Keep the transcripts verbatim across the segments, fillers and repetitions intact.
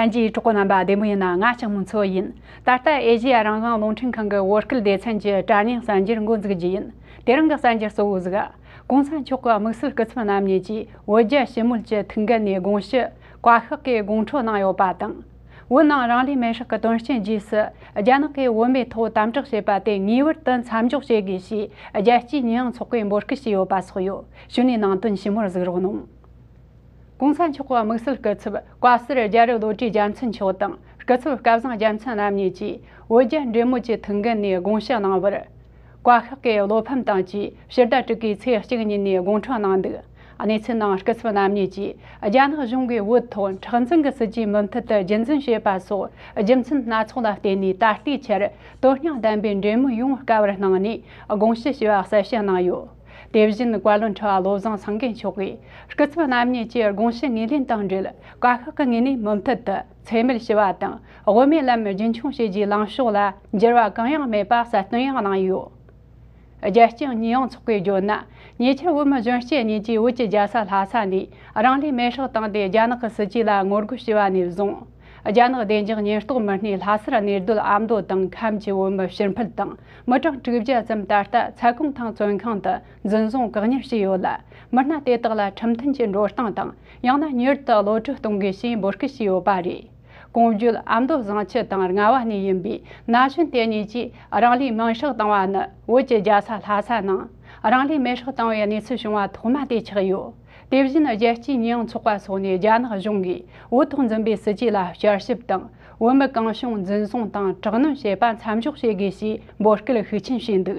ལྷན་རྒྱས་གྲོགས་པོ་རྣམ་པ་བདེ་མོ་ཡིན་ན། ང་ལྕགས་མོ་མཚོ་ཡིན། ད་ལྟ་ཨེ་ཤེ་ཡ་རང་དབང་རླུང་འཕྲིན་ཁང་གི་བོད་སྐད་སྡེ་ཚན་གྱི་དྲ་བརྙན་གསར་འགྱུར་འགོ་འཛུགས་རྒྱུ་ཡིན། དེ་རིང་གི་གསར་འགྱུར་གཙོ་བོ་ཟིག་གོང་ས་མཆོག་གི་དམིགས་བསལ་སྐུ་ཚབ་རྣམ་གཉིས་ཀྱིས་བོད་རྒྱ་ཞི་མོལ་གྱི་ཐུགས་འགན་ནས་དགོངས་ཞུ་བཀའ་ཤག་གིས་དགོངས་འཁྲོལ་གནང་ཡོད་པ་དང་། བོད་ནང་རང་ལུས་མེར་སྲེག་གི་དོན་རྐྱེན་རྗེས་སུ། རྒྱ་ནག་གིས་བོད་མིའི་ཐོག་དམ་དྲག་བྱས་པ་དེ་ངེས་པར་དུ་མཚམས་འཇོག་བྱེད་དགོས་ཞེས་རྒྱལ་སྤྱིའི་ཉེས་ཡངས་ཚོགས་པས་འབོད་སྐུལ་བྱས་ཡོད་པ་སོགས་ཡོད། གཞུག་ནས་ནང་དོན་ཞིབ་མོར་གཟིགས་རོགས་གནང་། གོང་ས་མཆོག་གི་དམིགས་བསལ་སྐུ་ཚབ་བཀའ་ཟུར་རྒྱལ་རབས་བློ་གྲོས་རྒྱལ་མཚན་མཆོག་དང་། སྐུ་ཚབ་སྐལ་བཟང་རྒྱལ་མཚན་རྣམ་གཉིས་ཀྱིས་བོད་རྒྱ་འབྲེལ་མོལ་གྱི་ཐུགས་འགན་ནས་དགོངས་ཞུ་གནང་བར། བཀའ་ཤག་གིས་བློ་ཕམ་དང་བཅས་ཕྱི་ཟླ་དྲུག་པའི་ཚེས་གཅིག་ཉིན་ནས་དགོངས་འཁྲོལ་གནང་འདུག་གནས་ཚུལ་ནང་སྐུ་ཚབ་རྣམ་གཉིས་ཀྱིས། རྒྱ་ནག་གཞུང་གིས་བོད་ཐོག་མཁྲེགས་འཛིན་གྱི་སྲིད་ཇུས་མུ་མཐུད་དུ་རྒྱུན་འཛིན་བྱེད་པ་སོགས་རྒྱུ་མཚན་སྣ་ཚོགས་ལ་བརྟེན་ནས། ད་ལྟའི་ཆར་དོན་སྙིང་ལྡན་པའི་འབྲེལ་མོལ་ཡོང་དཀའ་བར་སྣང་ནས། དགོངས་ཞུ་ཞུ་བ་གསལ་བཤད་གནང་ཡོད། དེ་བཞིན་བཀའ་བློན་ཁྲི་པ་བློ་བཟང་སེང་གེ་མཆོག་གིས། སྐུ་ཚབ་རྣམ་གཉིས་ཀྱི་དགོངས་ཞུ་ངོས་ལེན་དང་འབྲེལ། བཀའ་ཤག་གི་ངོས་ནས་མུ་མཐུད་དུ་ཚད་མེད་ཞུ་བ་དང་། དབུ་མའི་ལམ་རྒྱུན་འཁྱོངས་བྱེད་རྒྱུའི་ལངས་ཕྱོགས་ལ་འགྱུར་བ་གང་ཡང་མེད་པ་གསལ་སྟོན་ཡང་གནང་ཡོད། རྒྱལ་སྤྱིའི་ཉེས་ཡངས་ཚོགས་པས་བརྗོད་ན། ཉེ་ཆར་བོད་མི་གཞོན་སྐྱེས་གཉིས་ཀྱིས་བོད་ཀྱི་རྒྱལ་ས་ལྷ་ས་ནས་རང་ལུས་མེར་སྲེག་བཏང་སྟེ། རྒྱ་ནག་གི་སྲིད་ཇུས་ལ་ངོ་རྒོལ་བྱས་པ་ནས་བཟུང་། རྒྱ་ནག་བདེ་འཇགས་ཉེན་རྟོག་མི་སྣས་ལྷ་སར་གནས་སྡོད་ཨ་མདོ་དང་ཁམས་ཀྱི་བོད་མི་ཕྱིར་འཕུད་དང་། མི་གྲངས་དྲུག་བརྒྱ་ཙམ་ད་ལྟ་ཚ་ཁུང་ཐང་བཙོན་ཁང་དུ་འཛིན་བཟུང་བཀག་ཉར་བྱས་ཡོད་ལ། མི་སྣ་དེ་དག་ལ་ཁྲིམས་མཐུན་གྱི་འགྲོ་སྟངས་དང་། ཡང་ན་མྱུར་དུ་གློད་གྲོལ་གཏོང་དགོས་ཞེས་འབོད་སྐུལ་བྱས་ཡོད་པ་རེད། གོང་བརྗོད་ཨ་མདོ་བཟང་ཆུ་དང་རྔ་བ་ནས་ཡིན་པའི་ན་གཞོན་དེ་གཉིས་ཀྱིས་རང་ལུས་མེར་སྲེག་བཏང་བ་ནི། བོད་ཀྱི་རྒྱལ་ས་ལྷ་ས་ནང་རང་ལུས་མེར་སྲེག་བཏང་བའི་གནས་ཚུལ་བྱུང་བ་ཐོག་མ་དེ་ཆགས་ཡོད། དེ་བཞིན་རྒྱལ་སྤྱིའི་ཉེས་ཡངས་ཚོགས་པ་སོགས་ནས་རྒྱ་ནག་གཞུང་གིས་བོད་ཐོག་འཛིན་པའི་སྲིད་ཇུས་ལ་བསྐྱར་ཞིབ་དང་། བོད་མི་གང་བྱུང་འཛིན་བཟུང་དང་དྲག་གནོན་བྱེད་པ་མཚམས་འཇོག་བྱེད་དགོས་ཞེས་འབོད་སྐུལ་ཤུགས་ཆེན་བྱས་འདུག་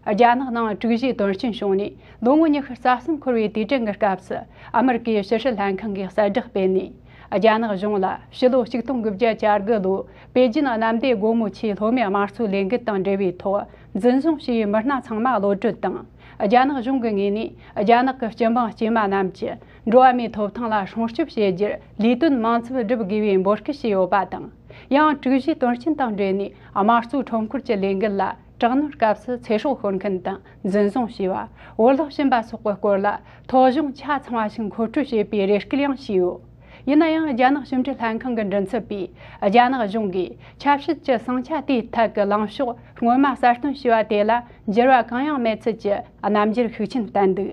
རྒྱ་ནག་ནང་དྲུག་བཞིའི་དོན་རྐྱེན་བྱུང་ནས་ལོ་ངོ་ཉི་ཤུ་རྩ་གསུམ་འཁོར་བའི་དུས་དྲན་གྱི་སྐབས་སུ། ཨ་མེ་རི་ཀའི་ཕྱི་སྲིད་ལྷན་ཁང་གིས་གསལ་བསྒྲགས་སྤེལ་ནས། རྒྱ་ནག་གཞུང་ལ་ཕྱི་ལོ་ཆིག་སྟོང་དགུ་བརྒྱ་གྱ་དགུ་ལོའི་པེ་ཅིན་གནམ་བདེ་སྒོ་མོ་ཆེའི་ལྷོ་མའི་དམངས་གཙོའི་ལས་འགུལ་དང་འབྲེལ་བའི་ཐོག་འཛིན་བཟུང་བྱས་པའི་མི་སྣ་ཚང་མ་གློད་གྲོལ་དང་། རྒྱ་ནག་གཞུང་གི་ངོས་ནས་རྒྱ་ནག་གི་སྤྱི་འབངས་དཀྱུས་མ་རྣམས་ཀྱི་འགྲོ་བ་མིའི་ཐོབ་ཐང་ལ་སྲུང་སྐྱོབ་བྱེད་རྒྱུར་ལས་དོན་མང་ཚབས་བསྒྲུབ་དགོས་པའི་འབོད་སྐུལ་བྱས་ཡོད་པ་དང་། ཡང་དྲུག་བཞིའི་དོན་རྐྱེན་དང་འབྲེལ་ནས་དམངས་གཙོའི་ཁྲོམ་སྐོར་གྱི་ལས་འགུལ་ལ། དྲག་གནོན་སྐབས་སུ་ཚེ་སྲོག་ཤོར་མཁན་དང་འཛིན་བཟུང་བྱས་པ། བོར་བརླག་ཕྱིན་པ་སོགས་ཀྱི་སྐོར་ལ་ཐོ་གཞུང་ཆ་ཚང་བ་ཞིག་མཁོ་སྤྲོད་བྱས་པའི་རེ་སྐུལ་ཡང་བྱས་ཡོད། ཡིན་ན་ཡང་རྒྱ་ནག་ཕྱི་འབྲེལ་ལྷན་ཁང་གི་མགྲིན་ཚབ་པས། རྒྱ་ནག་གཞུང་གིས་ཆབ་སྲིད་ཀྱི་ཟིང་ཆ་དེའི་ཐད་ཀྱི་ལངས་ཕྱོགས་སྔོན་མ་གསལ་སྟོན་བྱས་པ་དེ་ལ་འགྱུར་བ་གང་ཡང་མེད་ཚུལ་གྱི་རྣམ་འགྱུར་ཤུགས་ཆེན་བསྟན་འདུག་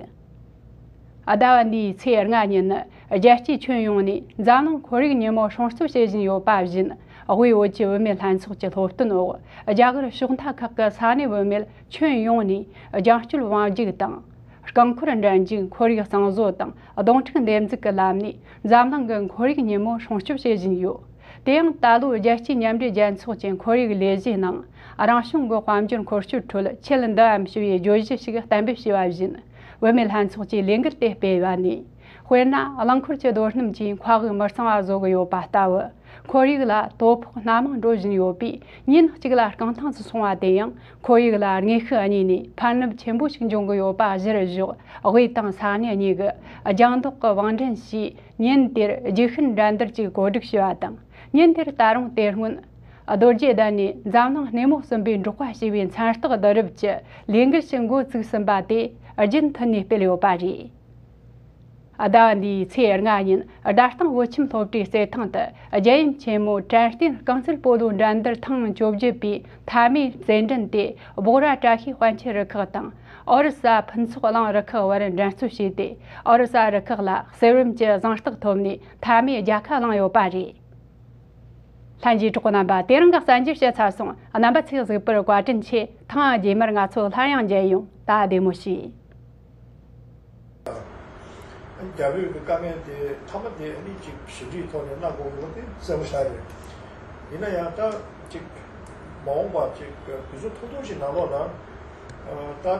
ཟླ་བ་འདིའི་ཚེས་ལྔ་ཉིན། རྒྱལ་སྤྱིའི་ཁྱོན་ཡོངས་ནས་འཛམ་གླིང་ཁོར་ཡུག་ཉིན་མོ་སྲུང་སྐྱོབ་བྱེད་བཞིན་ཡོད་པ་བཞིན། དབུས་བོད་ཀྱི་བུད་མེད་ལྷན་ཚོགས་ཀྱི་སློབ་སྟོན་འོག་རྒྱ་གར་ཕྱོགས་མཐའ་ཁག་གི་ས་གནས་བུད་མེད་ཁྱོན་ཡོངས་ནས་རྒྱང་སྐྱོད་དབང་སྒྱུར་དང་། རྐང་འཁོར་འགྲན་འཇུག་ཁོར་ཡུག་གཙང་བཟོ་དང་སྡོང་ཕྲུག་འདེབས་འཛུགས་ཀྱི་ལམ་ནས་འཛམ་གླིང་གི་ཁོར་ཡུག་ཉིན་མོ་སྲུང་སྐྱོབ་བྱེད་བཞིན་ཡོད། དེ་ཡང་ད་ལོའི་རྒྱལ་སྤྱིའི་མཉམ་འབྲེལ་རྒྱལ་ཚོགས་ཀྱི་ཁོར་ཡུག་ལས་གཞིའི་ནང་། རང་བྱུང་གི་དཔལ་འབྱོར་འཁོར་སྐྱོད་ཁྲོད་ཁྱད་འདུའམ་ཞུ་བའི་བརྗོད་གཞི་ཞིག་གཏན་འབེབས་བྱས་པ་བཞིན། བུད་མེད་ལྷན་ཚོགས་ཀྱིས་ལས་འགུལ་དེ་སྤེལ་བ་ནས། དཔེར་ན། རླངས་འཁོར་གྱི་རྡོ་སྣུམ་གྱིས་མཁའ་དབུགས་མི་གཙང་བ་བཟོ་གི་ཡོད་པ་ལྟ་བུ། ཁོར་ཡུག་ལ་དོ་ཕོག་སྣ་མང་འགྲོ་བཞིན་ཡོད་པས། ཉིན་གཅིག་ལ་རྐང་ཐང་དུ་སོང་བ་དེ་ཡང་། ཁོར་ཡུག་ལ་མངོན་ཤུགས་གཉིས་ནས་ཕན་རླབས་ཆེན་པོ་ཞིག་འབྱུང་གི་ཡོད་པ་གཞིར་བཞག་དབུས་དང་ས་གནས་གཉིས་ཀྱིས་ལྗང་མདོག་གི་བང་འགྲན་ཞེས། ཉིན་དེར་རྒྱུག་ཤར་འགྲན་བསྡུར་གྱི་གོ་སྒྲིག་ཞུས་པ་དང་། ཉིན་དེར་ད་རུང་དེ་སྔོན། རྡོ་རྗེ་གདན་ནས་འཛམ་གླིང་སྣེ་མོ་གསུམ་པའི་འབྲོག་པ་ཞེས་པའི་མཚན་རྟགས་བསྡུ་རུབ་ཀྱི་ལས་འགུལ་ཞིག་འགོ་བཙུགས་ཟིན་པ་དེ་རྒྱུན་མཐུད་ནས་སྤེལ་ཡོད་པ་རེད། ཟླ་བ་འདིའི་ཚེས་ལྔ་ཉིན་རྡ་སྟེང་བོད་ཁྱིམ་སློབ་གྲྭའི་རྩེད་ཐང་དུ། རྒྱལ་ཡུམ་ཆེན་མོ་དྲན་རྟེན་རྐང་རྩེད་སྤོ་ལོའི་འགྲན་བསྡུར་ཐེངས་བཅོ་བརྒྱད་པའི་མཐའ་མའི་རྩེད་འགྲན་དེ། སྦོག་ར་བཀྲ་ཤིས་དཔལ་ཆེན་རུ་ཁག་དང་། ཨོ་རི་ས་ཕུན་ཚོགས་གླིང་རུ་ཁག་བར་འགྲན་རྩོད་བྱས་ཏེ། ཨོ་རི་ས་རུ་ཁག་ལ་གསེར་བུམ་གྱི་གཟེངས་རྟགས་ཐོབ་ནས། མཐའ་མའི་རྒྱལ་ཁ་བླངས་ཡོད་པ་རེད། ལྷན་རྒྱས་གྲོགས་པོ་རྣམ་པ། དེ་རིང་གི་གསར་འགྱུར་བཤད་ཚར་སོང་། རྣམ་པ་ཚོས་གཟིགས་པར་བཀའ་དྲིན་ཆེ། ཐེངས་རྗེས་མར་ང་ཚོ་སླར་ཡང་མཇལ་ཡོང་། ད་བདེ་མོ་བྱོས། རྒྱ་བོད་ཀྱི་དཀའ་ངལ་དེ་མཐའ་མ་དེ་ཨ་ནི་ཅིག་ཞི་འགྲིག་ཐོག་ནས་གནང་དགོས་ཡོད་པ་དེ་གསལ་པོ་ཆགས་རེད། ཡིན་ན་ཡང་ད་ཅིག་མ་འོངས་པ་ཅིག་དུས་ཚོད་ཐུང་ཐུང་ཞིག་ནང་ལོགས་ལ་ད་དོན་དག་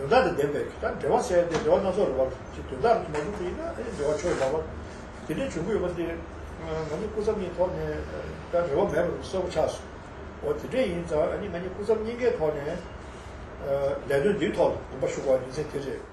དང་ལྡན་པའི་ད་འབྲེལ་བ་ཟེར་ཏེ་འབྲེལ་བ་སྣ་ཚོགས་རེད་བ། ཅིག་དོན་དག་མ་འགྲུབ་པ་ཡིན་ན་ཨ་ནི་འབྲེལ་བ་ཆོད་མ་བ་དེ་འདྲ་བྱུང་གི་ཡོད་པ་དེ་ང་ཚོ་སྐུ་ཚབ་གཉིས་ཐོག་ནས་ད་རེ་བ་མེད་པ་གསལ་པོ་ཆགས་སོང་། འོ་དེ་འདྲ་ཡིན་ཙང་ཨ་ནི་ང་གཉིས་སྐུ་ཚབ་གཉིས་ཀའི་ཐོག་ནས་ལས་དོན་འདིའི་ཐོག་ལ་དགོངས་པ་ཞུ་དགོས་པ་རྒྱུ་མཚན་དེ་རེད།